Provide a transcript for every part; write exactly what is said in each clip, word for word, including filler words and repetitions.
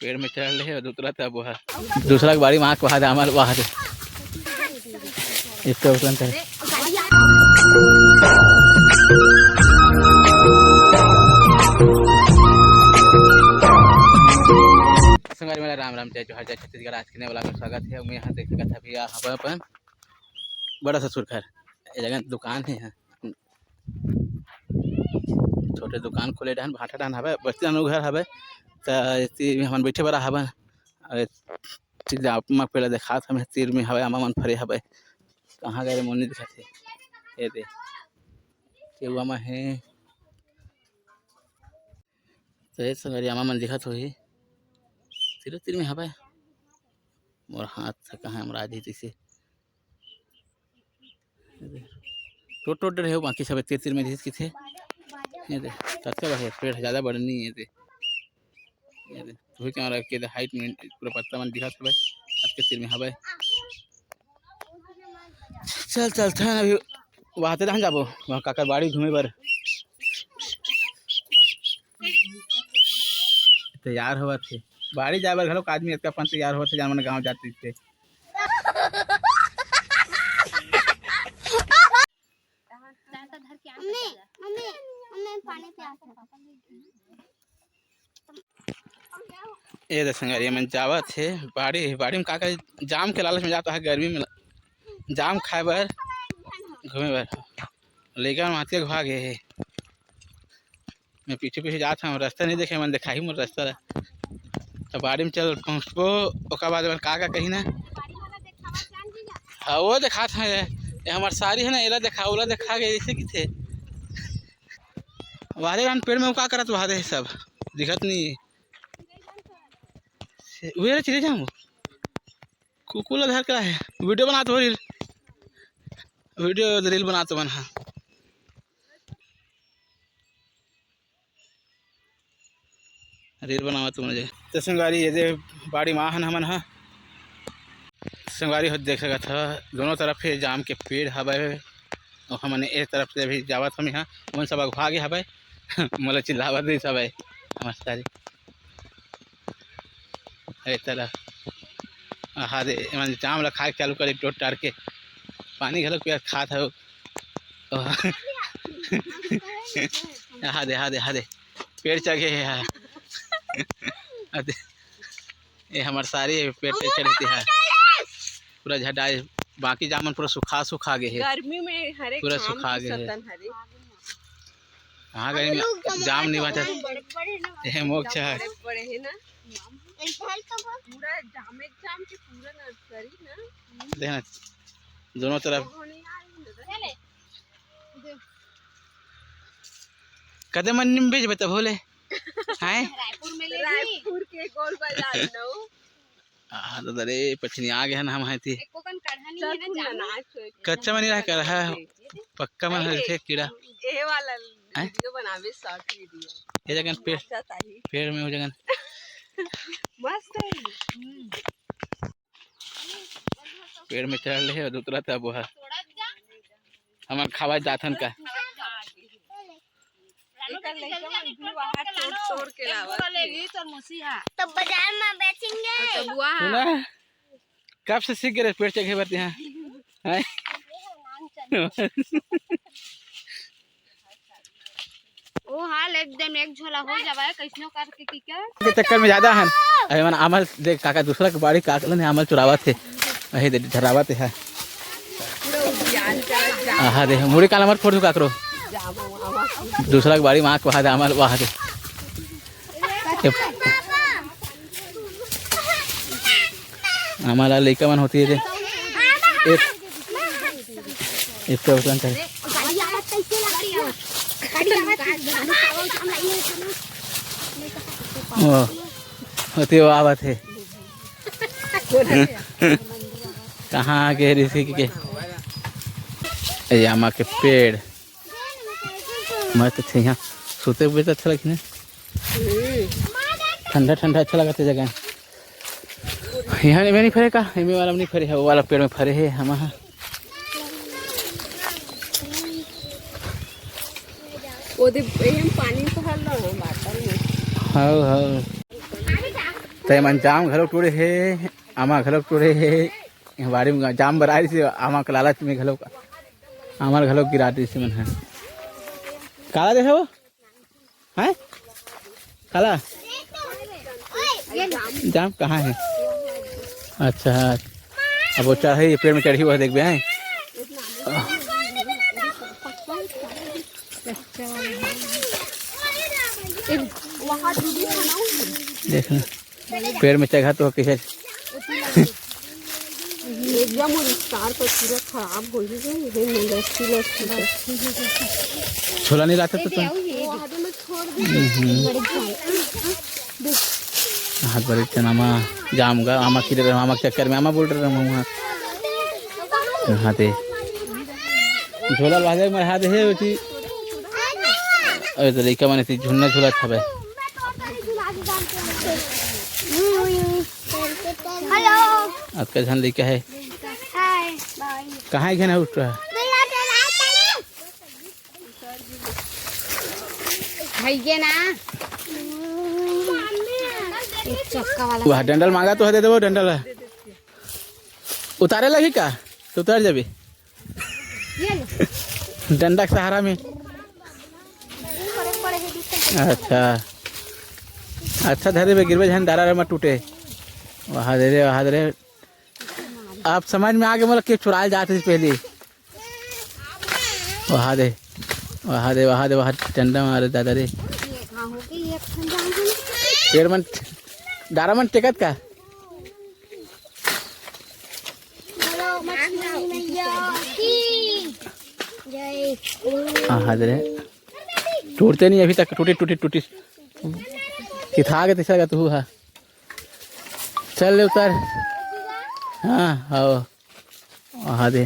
पेड़ में चढ़ ले हे अउ उतरत हे अब ओहा। दूसरा के बाड़ी में आके वहा दे, हमार वहा दे। इसका उतरन करे। संगवारी मन ला राम राम, जय जोहार, जय छत्तीसगढ़। आज के नए vlog में स्वागत हे। मैं यहाँ देख सकत हव, भैया हवे अपन बड़ा ससुर घर, ए जगह दुकान हे। यहाँ छोटे दुकान खोले डहन, भाटा डहन हवे, बस्ती डहन घर हवे, त एती हमन बैठे बर हवन। अउ ए चीज आप मन पहले देखात हमें, तीर में हवे, आमा मन फरे हवे। कहाँ गए रे, मोर नइ दिखत हे। ए दे, सेवा में हे। तो ए संगवारी, आमा मन दिखत होही, तीरे तीर में हवे। मोर हाथ से कहाँ हमरा आदि तैसे टोट टोट रहे हो, बाकी सब तीर तीर में दिस किथे। ये दे, कतका बड़े पेड़ हे, ज्यादा बड़े नहीं हे। ये दे, ये दे, तू ही कैमरा के दे, हाइट में पूरा पत्ता मन दिखत हवे, अतके तीर में हवे। चल, चल, चल, अभी वहाँ ते जाबो, वहाँ काकर बाड़ी घूमे बर तैयार होवत हे। बाड़ी जाए बर घलो आदमी अतका अपन तैयार होवत हे, जान मन गाँव जात रहिथे। मम्मी, मम्मी, मम्मी, पानी प्यास है। ए दे संगवारी मन जावत हे बाड़ी, बाड़ी में का का जाम के लालच में जात हे, गर्मी में जाम खाए बर, घूमे बर। लइका मन मातिया के भागे हे। मैं पीछे पीछे जात हूँ, रास्ता नहीं देखे, मन दिखाही मोर रास्ता ला। तो बाड़ी में चल पहुँचबो, ओकर बाद मन का का कही ना। हाँ, वो दिखात है, ये हमार सारी है ना, एला देखा, ओला देखा के ऐसे किथे। वाले रान पेड़ में वो का करत वहा दे सब, दिखत नहीं। से-, उहे रे चले जाऊँ। कुकुर ला धर के आहे। वीडियो बनात हो रील। वीडियो रील बनात मन हा। रील बनावत मन जे। तो संगवारी ये दे बाड़ी मा हन हमन हा। संगवारी हो देख सकत ह दोनों तरफ हे जाम के पेड़ हवय। अउ हमन ए तरफ से भी जावत हमी हा। उन सब अगुवा गे हवय। मोला चिल्लावत रहिस हवय। नमस्कार। ए तरह। आहा दे, एमन जाम ला खाए के चालू करे, टोट टार के। पानी घलो पिया खात हव। आहा दे, आहा दे, आहा दे। पेड़ चघे हे, हा। आ दे। ए हमर सारी हे, पेड़ पे चढ़ती है। पूरा झटाए, बाकी जामन पूरा सुखा, सुखा गे हे। गर्मी में हर एक पूरा जाम सुखा की गे हे। सतन हरे। कहाँ गए? जाम नहीं बांचत। बड़े बड़े ना। ये मोक्ष है। बड़े बड़े है ना। पूरा जामे जाम के पूरा नर्सरी ना। देखना, दोनों तरफ। कदे मन निम बेचबे तब होले? हैं? रायपुर में ले ली। रायपुर के गोल बाजार नौ। आ, दादा रे, पछिनी आ गए हैं ना हम, हैं ती। एको कन कढ़ा नहीं है ना, चल, जाम। कच्चा मन नहीं रहा, कढ़ा, पक्का मन हर थे कीड़ा। ये वाला हैं? वीडियो बनावे, शॉर्ट वीडियो। ये जगन पेड़, अच्छा ताही। पेड़ में हो जगन। मस्त है। हम्म। पेड़ में चढ़ ले अउ उतरत हे अब ओहा। हमन खावा जाथन का। एकर लइका मन भी वहाँ तोड़, तोड़ के लावत हे। तब बाजार में बेचेंगे। अच्छा, बुआ। सुना, कब से सीख गए पेड़ चघे बर तिहा? हैं? ओ हाल एकदम एक झोला हो जावा है, कैसनो करके की क्या? के चक्कर में ज्यादा हन। अरे मन आमल देख काका, दूसरा के बाड़ी काकलन हे, आमल चुरावत हे। अहे दे, झरावत हे। आहा दे, मुड़ी काला मत फोड़ दू काकरो। दूसरा के बाड़ी में आके वहा दे, आमल वहा दे। ये आमल लइका मन होती है दे। एक, एक तो उतरन करे। ओ, होती वो आवत हे। कहाँ आ गए ऋषि के? ए, आमा के पेड़। मस्त छइहां, सुते हुए तो अच्छा लगथे ना। ठंडा ठंडा अच्छा लगथे जगह। यहाँ में नहीं फरे का? एमे वाला में नहीं फरे है, वो वाला पेड़ में फरे है हम। ओदे एहम पानी तो हर लो ना बाटल में। हाँ, हाँ। तै मन जाम घलो टूरे हे, आमा घलो टूरे हे। बाड़ी में जाम बराए से आमा के लालच में घलो आमा घलो गिरा दिस मन ह। काला दे हो? हैं? काला? जाम कहाँ है? अच्छा, अब वो चढ़े, ये पेड़ में चढ़ी हुआ है, देख बे, हैं? देख ना। पेड़ में चघा तो कैसे? एकदम, और स्टार पर पूरा खराब हो गई है, ये लस्सी, लस्सी। छोला नहीं लाते तो तुम। वो आदमी छोड़ दे। हम्म। हाथ भरे चना मा जाम गा, आमा खिले रहे, आमा के चक्कर में आमा बोल रहे हम वहाँ। हाँ ते। झोला बाजे में हाथ है, वो चीज। अरे तो लइका मन एती झुलना झुलत हवय। हेलो। अतका झन लइका हे। हाय। कहाँ हे घेना उठ रहा? भैया ना। एक चक्का वाला। वह डंडल मांगा तो हे, दे देबो डंडल। उतारे लगी का? तो उतार जाबे। ये लो। डंडा के सहारा में। अच्छा, अच्छा धरे बे, गिरबे झन, डारा रे मत टूटे। वहा दे रे, वहा दे रे। आप समझ में आगे, मोला के चुराए जात रहिस पहली। वहा दे, वहा दे, वहा दे, वहा डंडा मारे दादा रे। पेड़ मन, डारा मन टेकत का? बोलो मछली मैया की जय। हाँ, हाँ, दे रहे। टूटते नहीं अभी तक, टूटी, टूटी, टूटी। किथा के तीसरा का तू हा। चल ले उतार। हाँ, आओ। आहा दे।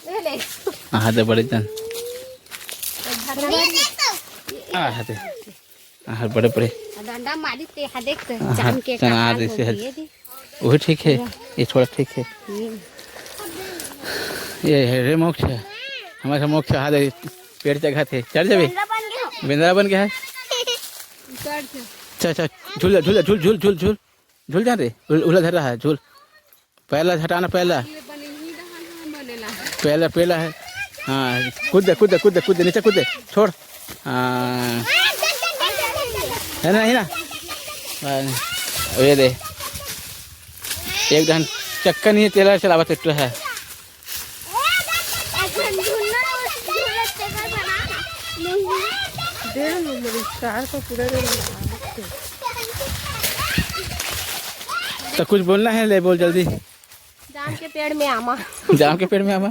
ले ले। आहा दे बड़े जन। आहा दे। आहा बड़े बड़े। डंडा मारी ते हा देख, हाँ, जाम के चना कहाँ दे से हो है। गई है दी। वही ठीक है, ये थोड़ा ठीक है। हम्म। ये है रे मोक्ष, हमारे मोक्ष, आहा दे, पेड़ चघा थे, चढ़ जाबे। बेंदरा बन गया हो। बेंदरा बन गया है। उतर से। अच्छा, अच्छा, झूल जा, झूल जा, झूल, झूल, झूल, झूल। झूल जा रे, उल-, उला धर रहा है, झूल। पैर ला हटाना, पैर ला। ये बने ही रहा है, बने ला। पैर ला, पैर ला है। हाँ, कूद दे, कूद दे, कूद दे, कूद दे, नीचे कूद दे, छोड़। हाँ। है ना, है ना? हाँ, ये दे। एक दन चक्का नहीं है, तेला चलावा ट्रैक्टर है। तो कुछ बोलना है, ले बोल जल्दी। जाम के पेड़ में आमा। जाम के पेड़ में आमा।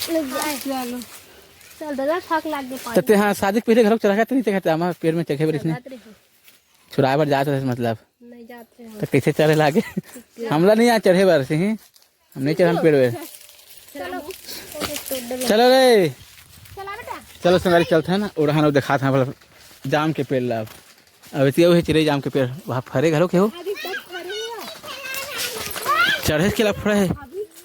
चलो। चल दादा, थक लाग गे तो पानी। ते हाँ, शादी के पहले घरों चढ़ा के तो नहीं देखा था, आमा पेड़ में चढ़े बर इसने। चढ़ात रहे हो। छुड़ाए बर जात रहे मतलब। नहीं जात रहे हो। तो कैसे चढ़े लागे? हमला नहीं आ चढ़े बर से ही। हम नहीं चढ़न पेड़ वे। चलो। चलो रे। चला बेटा। चलो संगवारी चलत हन ना, ओढ़ान दिखात हन भला जाम के पेड़ ला। अब अब एती अउ हे चिरई जाम के पेड़, वहाँ फरे घलो के हो। अभी तक फरे हे। चढ़े के लफड़ा है,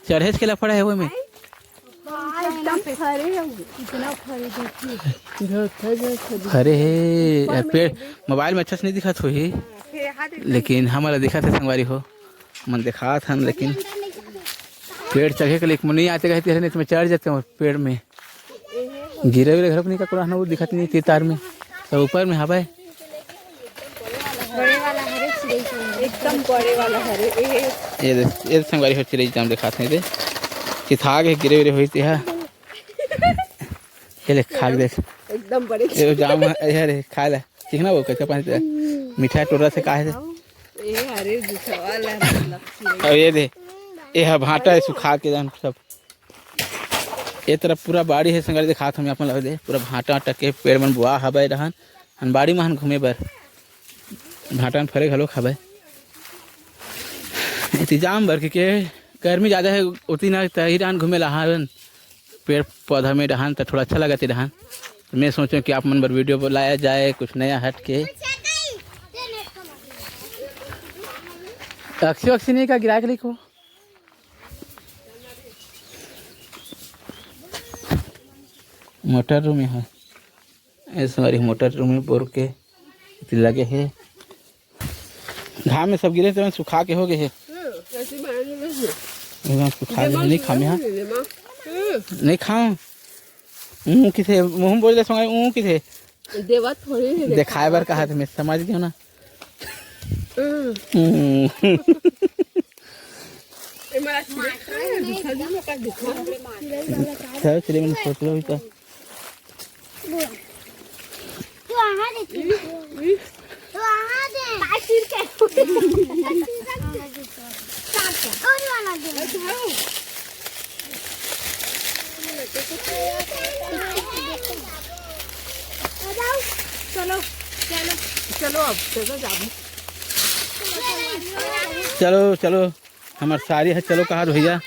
चढ़े के लफड़ा है वो में। हाँ, एकदम फरे हे वो। इतना फरे देखिए। फरे हे यार, पेड़ मोबाइल में अच्छा से नहीं दिखत होही, लेकिन हमला दिखत हे संगवारी हो। मन देखात हन, लेकिन पेड़ चढ़े के लिए एक मुनी आते कहते हैं, नहीं तो मैं चढ़ जाते हूँ पेड़ में। गिरे उरे घरों नहीं का, कोई वो दिखत नहीं तीर तार में, तो ऊपर में हवा है। बड़े वाला हरे चिरई के। एकदम बड़े वाला हरे। ए, ये दे, ये संगवारी हो चिरई जाम देखात नहीं दे। किथा के गिरे उरे होई ते हा। ये ले खा के देख। एकदम बड़े। ये जाम है, ये रे, खा ले। चिकना वो कच्चा पानी से। मीठा टोरा से काहे से? ए, अरे, दूसरा वाला मतलब। अब ये दे, ये हा भाटा है, सुखा के जान सब। ये तरफ पूरा बाड़ी है, संगवारी देखात हन अपन ला दे, पूरा भाटा आटा के पेड़ मन बुआ हवय रहन, हम बाड़ी में हन घूमे बर, भाटा में फरे घलो खाबे। एती जाम बर के, के गर्मी ज़्यादा है, उती ना तही डाहन घूमे ला हन, पेड़ पौधा में डाहन त थोड़ा अच्छा लगत डाहन। मैं सोचें कि आप मन बर वीडियो लाया जाए, कुछ नया हट के। अक्सी वक्सी नहीं का गिरा के लिखो। मोटर रूम है, ऐसे हमारी मोटर रूम में बोर के लगे है। घाम में सब गिरे, तो सुखा के हो गए हे। हम्म, ऐसी बना के रख दे। एकदम सुखा के नहीं खामे, हाँ। हम्म। नहीं खाऊं। ऊं किथे, मुंह बोल ले संगे, ऊं किथे। देवा थोड़ी नहीं देखाए बर कहा था, मैं समझ गया ना। हम्म। हम्म। ए, मारा छिड़क, दूसरा दिन में कर दिखा। चल, चलिए, मैंने सोच लो भी तो। तू आहा दे, तू। तू आहा दे। पाँच सिर के। और वाला दे। चलो, चलो, चलो, अब चलो, जाबो। चलो, चलो। हमार सारी है, चलो कहा भैया,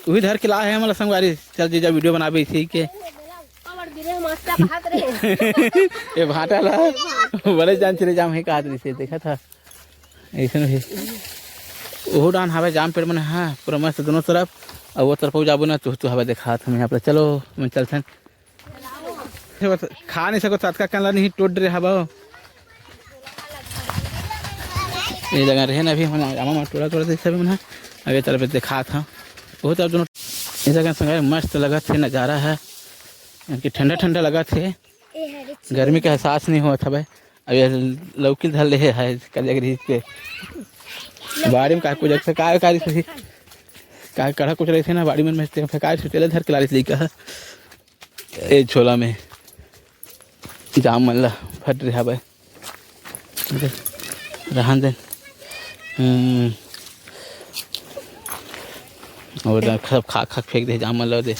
उही धर के ला है हमारा संगवारी। चल जीजा, वीडियो बनाबे इसी के। ये भाटा ला बड़े जान चले जाम है कहा से देखा था। ऐसे नहीं, ओहो डान हवे जाम पेड़ मन, हाँ, पूरा मस्त दोनों तरफ। और वो तरफ जाबो ना, तू तू हवे देखा था मैं यहाँ पर। चलो, मैं चलथन। खा नहीं सको, ततका कन ला नहीं टोट रहे हवा। ये जगह रहे ना, अभी हम आमा मा टोला टोला देख सभी मन ह। अब ये तरफ देखात ह, बहुत अब दोनों ये जगह संग मस्त लगत हे, नजारा है, यानी कि ठंडा ठंडा लगत हे। गर्मी का एहसास नहीं होत हवे। अब ये लौकी धर ले है, कल एक रही के बाड़ी में का कुछ फेंकाए का रही, का कड़ा कुछ रही थे ना बाड़ी में, मैं फेंकाए से तेले धर के लालिस लइका है। ए झोला में जाम मन ला फट रहा भाई, रहन दे। हम्म। और सब खा खा फेंक दे जाम मन ला दे।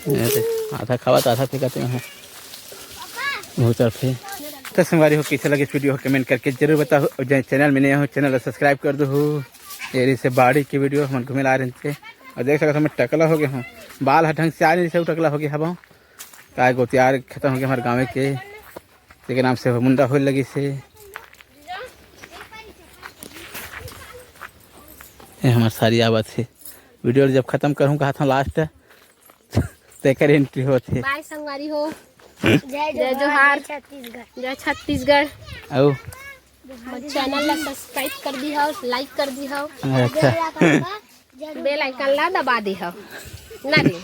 अरे, आधा खावा तो आधा फेंका तो यहाँ। बहुत तरफ है। तो संगवारी हो, कैसे लगे वीडियो हो, कमेंट करके जरूर बताओ। और जो चैनल में नए हो, चैनल ला सब्सक्राइब कर दो हो। ये रही से बाड़ी की वीडियो, हम घूमे ला रहे थे। और देख सकते हो, मैं टकला हो गया हूँ, बाल ह ढंग से आ नहीं रहे, टकला हो गया हवा। काय गोतियार खत्म हो गया हमारे गाँव के, तेके नाम से मुंडा होए लगी से। ये हमार सारी आवत है, वीडियो जब खत्म करूँ कहा था लास्ट, तेकर एंट्री होत है। बाय संगवारी हो। जय जय जोहार, जोहार। जय छत्तीसगढ़। जय छत्तीसगढ़। आओ। हमर चैनल ला सब्सक्राइब कर दी हो, लाइक कर दी हो। अच्छा। बेल आइकन ला दबा दी हो। ना रे।